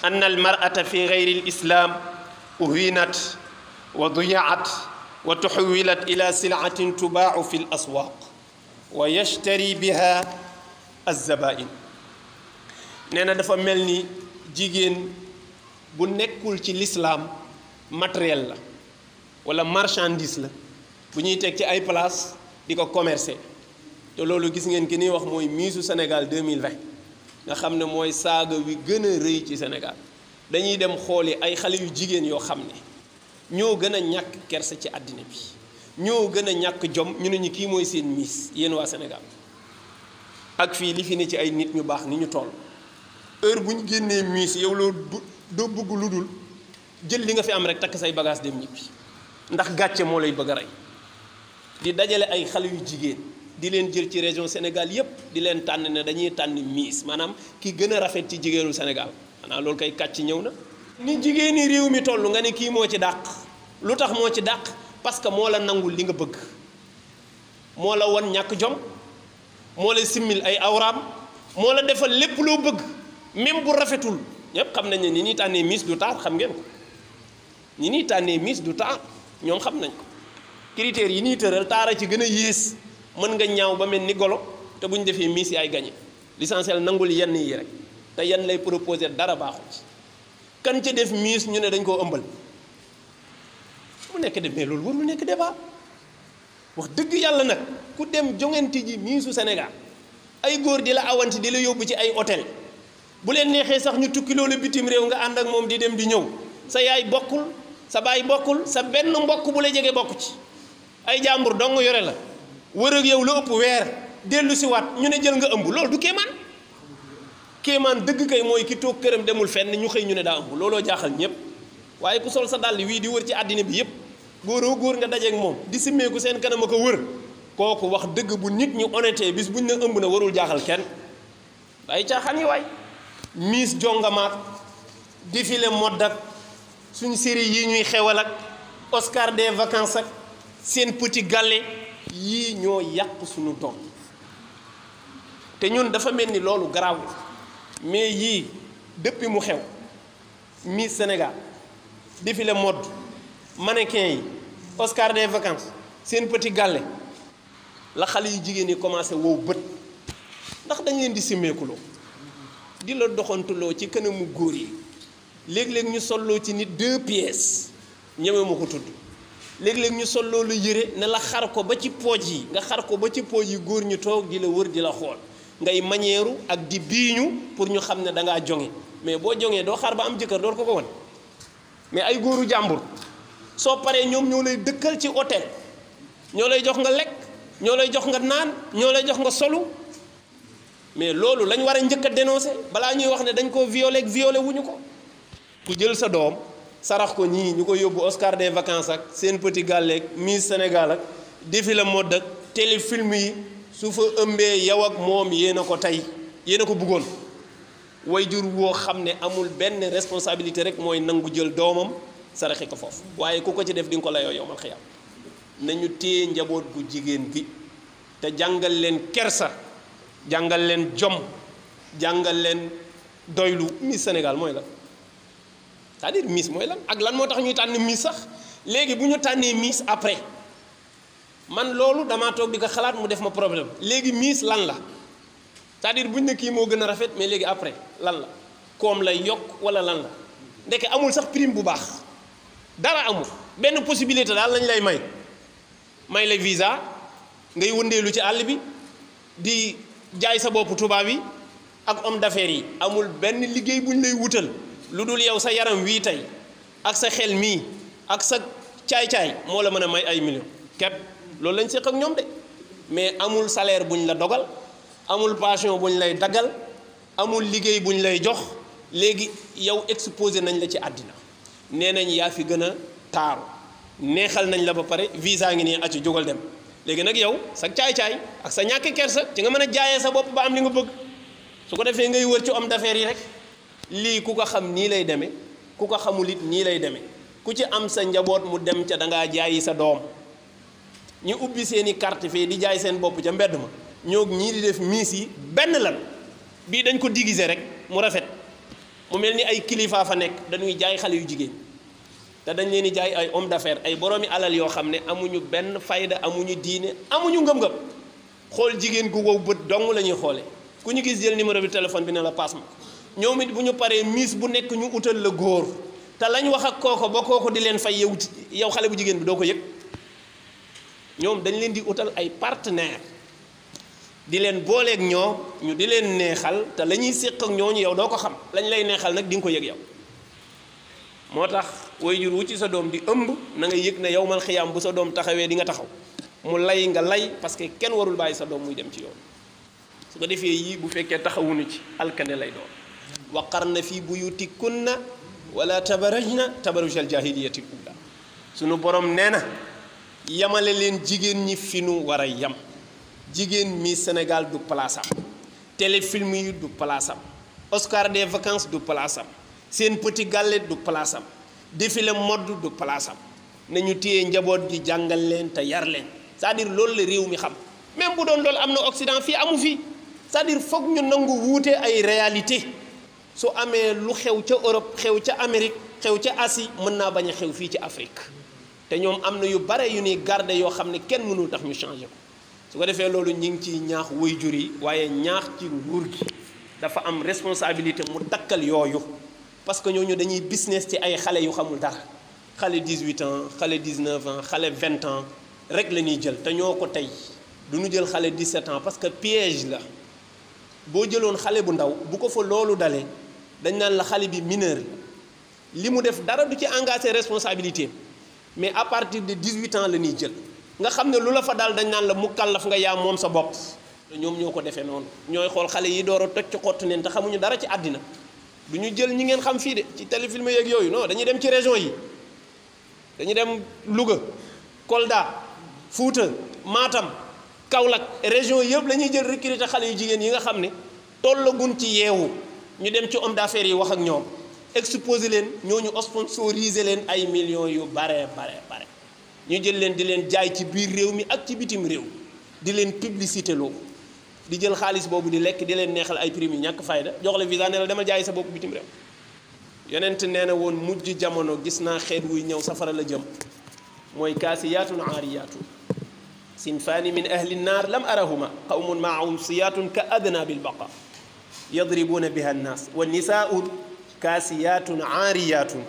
أن المرأة في غير الإسلام أهينت وضيعت وتحولت إلى سلعة تباع في الأسواق ويشتري بها الزبائن. نانا دا فا ملني جيجين بو نيكول ci l'islam matériel la wala marchandise la bu ñuy tek ci ay place diko commercer te loolu gis ngeen ki ni wax mooy Missu Sénégal 2020 nga xam ne mooy saaga wi gën a rëy ci Sénégal dañuy dem xooli ay xale yu jigéen yoo xam ne ñoo gën a ñàkk kersa ci àddina bi ñoo gën a ñàkk jom ñu ne ñu kii mooy seen Miss yéen waa Sénégal ak fii li fi ne ci ay nit ñu baax ni ñu toll heure bu ñu génnee Miss yow loo doo bëgg lu dul jël li nga fi am rek takk say bagage dem ñibbi ndax gàcce moo lay bëgg a rey di dajale ay xale yu jigéen di leen jël ci région Sénégal yépp di leen tànn ne dañuy tànn Miss maanaam ki gën a rafet ci jigéenu Sénégal xanaa loolu kay kàcc ñëw na. ni jigéeni réew mi toll nga ne kii moo ci dàq lu tax moo ci dàq parce que moo la nangul li nga bëgg moo la won ñàkk jom moo la simmil ay awraam moo la defal lépp loo bëgg même bu rafetul ñëpp xam nañ ne ni ñuy tànnee Miss du taar xam ngeen ko ni ñuy tànnee Miss du taar ñoom xam nañ ko critères yi ñuy tëral taara ci gën a yées. mën nga ñaaw ba mel ni golo te bu ñu defee Miss yi ay gagné l'essentiel nangul yenn yi rek te yenn lay proposé dara baaxul ci kan ca def Miss ñu ne dañ koo ëmbal mu nekk de mais loolu warul nekk débat wax dëgg yàlla nag ku dem jongante ji Missu Sénégal ay góor di la awanti di la yóbbu ci ay hôtel bu leen neexee sax ñu tukki loolu bitim réew nga ànd ak moom di dem di ñëw sa yaay bokkul sa baay bokkul sa benn mbokk bu la jege bokk ci ay jàmbur dong yore la. wër ak yow lu ëpp weer dellu si waat ñu ne jël nga ëmb loolu du kéemaan kéemaan dëgg kay mooy ki toog këram demul fenn ñu xëy ñu ne daa ëmb looloo jaaxal ñëpp waaye ku sol sa dàll wii di wër ci àddina bi yëpp góoroo góor nga dajeek moom di simmeeku seen kanam a ko wër kooku wax dëgg bu nit ñu honnêté bis buñ ne ëmb na warul jaaxal kenn waaye caaxaan yi waay Miss jongamaat défilé mode ak suñ série yi ñuy xewal ak Oscar des vacances ak seen petit gallé yii ñoo yàq suñu doom te ñun dafa mel ni loolu garaawul mais yii depuis mu xew Miss Sénégal défilé mode mannequin yi Oscar des vacances seen petit gallé la xale yu jigéen yi commencé wow bët ndax dañ leen di simmeekuloo di la doxantuloo ci kanamu góor yi léeg-léeg ñu solloo ci nit 2 pièces ñeme ma ko tudd léeg-léeg ñu sol loolu yëre ne la xar ko ba ci pooj yi nga xar ko ba ci pooj yi góor ñu toog di la wër di la xool ngay mañeeru ak di biiñu pour ñu xam ne da ngaa jonge mais boo jongee doo xaar ba am jëkkër door ko wan mais ay góoru jàmbur soo paree ñoom ñoo lay dëkkal ci hôtel ñoo lay jox nga lekk ñoo lay jox nga naan ñoo lay jox nga solu mais loolu lañ war a njëkk a dénoncer balaa ñuy wax ne dañ koo violé wuñu ko ku jël sa doom sarax ko ñii ñu ko yóbbu Oscar des vacances ak seen petit gàlleeg Miss Sénégal ak défilé mode ak téléfilm yi su fa ëmbee yow ak moom yéen a ko tey yéen a ko bëggoon wayjur woo xam ne amul benn responsabilité rek mooy nangu jël doomam saraxi ko foofu waaye ku ko ci def di nga ko layoo yowmal xiyaam nañu téye njaboot gu jigéen gi te jàngal leen kersa jàngal leen jom jàngal leen doylu Miss Sénégal mooy la c'est-à-dire Miss mooy lan ak lan moo tax ñuy tànn Miss sax léegi bu ñu tànnee Miss après man loolu damaa toog di ko xalaat mu def ma problème léegi Miss lan la c'est-à-dire bu ñu ne kii moo gën a rafet mais léegi après lan la koom lay yokk wala lan la ndeke amul sax prime bu baax dara amul benn possibilité daal lañ lay may la visa ngay wëndeelu ci àll bi di jaay sa bopp tubaab yi ak homme d'affaires yi amul benn liggéey bu ñu lay wutal lu dul yow sa yaram wii tey ak sa xel mii ak sa caay-caay moo la mën a may ay millions képp loolu lañ séq ak ñoom de mais amul salaire buñ la dogal amul passion buñ lay daggal amul liggéey buñ lay jox léegi yow exposé nañ la ci àddina nee nañ yaa fi gën a taaru neexal nañ la ba pare visa ngi nii acci jógal dem léegi nag yow sa caay-caay ak sa ñàkk kersa ci nga mën a jaayee sa bopp ba am li nga bëgg su ko defee ngay wër ci homme d'affaires yi rek lii ku ko xam nii lay demee ku ko xamul it nii lay demee ku ci am sa njaboot mu dem ca da ngaa jaayi sa doom ñu ubbi seeni carte fee di jaay seen bopp ca mbedd ma ñoo ñii di def Miss yi benn lan bii dañ ko déguiser rek mu rafet mu mel ni ay kilifa fa nekk dañuy jaay xale yu jigéen te dañ leen di jaay ay homme d'affaires ay boroomi alal yoo xam ne amuñu benn fayda amuñu diine amuñu ngëm-ngëm xool jigéen gu wow bët dong la ñuy xoole ku ñu gis jël numéro bi téléphone bi ne la passe ma ñoom it bu ñu paree miss bu nekk ñu utal la góor te lañ wax ak kooko ba kooko di leen fay yow xale bu jigéen bi doo ko yëg ñoom dañ leen di utal ay partenaire di leen booleeg ñoom ñu di leen neexal te la ñuy séq ak ñooñu yow doo ko xam lañ lay neexal nag di nga ko yëg yow moo tax waajur wu ci sa doom di ëmb na nga yëg ne yowmal xiyaam bu sa doom taxawee di nga taxaw mu lay nga lay parce que kenn warul bàyyi sa doom muy dem ci yoon su ko defee yii bu fekkee taxawuñu ci alkane lay doon waqarna fi buyutikunna wala tabarajna tabarujal jahiliyatil ula sunu borom nee na yamale leen jigéen ñi fi nu war a yam jigéen mi Sénégal du place am téléfilm yi du place am Oscar des vacances du place am seen petit gàllet du place am défilé mode du place am nañu téye njaboot gi jàngal leen te yar leen c'est-à-dire loolu la réew mi xam même bu doon loolu am na Occident fii amu fi c'est-à-dire foog ñu nangu wuute ay réalité su amee lu xew ca Europe xew ca Amérique xew ca Asie mën naa bañ a xew fii ci Afrique te ñoom am na yu bare yu ñuy garder yoo xam ne kenn mënul tax ñu changer ko su ko defee loolu ñu ngi ciy ñaax waajur yi waaye ñaax ci nguur gi dafa am responsabilité mu dakkal yooyu parce que ñooñu dañuy business ci ay xale yu xamul dara xale 18 ans xale 19 ans xale 20 ans rek la ñuy jël te ñoo ko tey du ñu jël xale 17 ans parce que piège la boo jëloon xale bu ndaw bu ko fa loolu dalee dañ naan la xale bi mineur la li mu def dara du ci engagé responsabilité mais à partir de 18 ans la ñuy jël nga xam ne lu la fa daal dañ naan la mu kàllaf nga yaa moom sa bopp ñoom ñoo ko defee noonu ñooy xool xale yi door a toj ci xottu neen te xamuñu dara ci àddina du ñu jël ñi ngeen xam fii de ci téléfilm yeeg yooyu non dañuy dem ci région yi dañuy dem Louga Kolda Fouta Matam Kaolack région yëpp la ñuy jël recruter xale yu jigéen yi nga xam ne tollagun ci yeewu ñu dem ci homme d'affaires yi wax ak ñoom exposé leen ñooñu sponsoriser leen ay millions yu bare ñu jël leen di leen jaay ci biir réew mi ak ci bitim réew di leen publicité loo di jël xaalis boobu di lekk di leen neexal ay prix yu ñàkk fayda jox la visa ne la demal jaay sa bopp bitim réew yonent nee na woon mujj jamono gis naa xeet wuy ñëw safara la jëm mooy kaasiyaatun aariyaatun sinfaani min ahli nnaar lam arahuma qawmun maahum siyaatun ka adna bilbaqa yadribuuna biha annaas wa nisaaun kaasiyaatun aariyaatun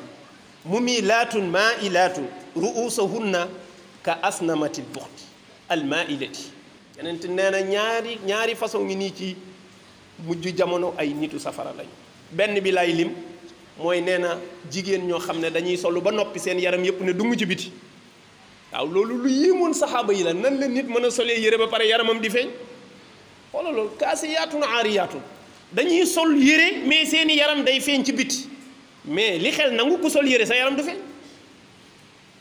mumilaatun maailaatun ru'uusahunna ka asnamatil buxti almaailati yeneen nee na ñaari façon ngi nii ci mujj jamono ay nitu safara lañu benn bi lay lim mooy nee na jigéen ñoo xam ne dañuy solu ba noppi seen yaram yëpp ne dung ci biti waaw loolu lu yéemoon saxaaba yi la nan la nit mën a solee yére ba pare yaramam di feeñ xoolal loolu kaasiyaatun aariyaatun dañuy sol yére mais seeni yaram day feeñ ci biti mais li xel nangu ku sol yére sa yaram du feeñ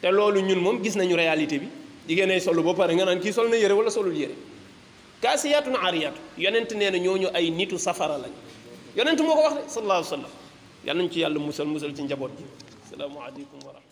te loolu ñun moom gis nañu réalité bi jigéen ay solu ba pare nga naan kii sol na yére wala solul yére kaasiyaatun aariyaatun yonent nee na ñooñu ay nitu safara lañ yonent moo ko wax de sallallahu alayhi wa sallam yal nañu ci yàlla musal ci njaboot gi salaamu aleykum wa rahmatulah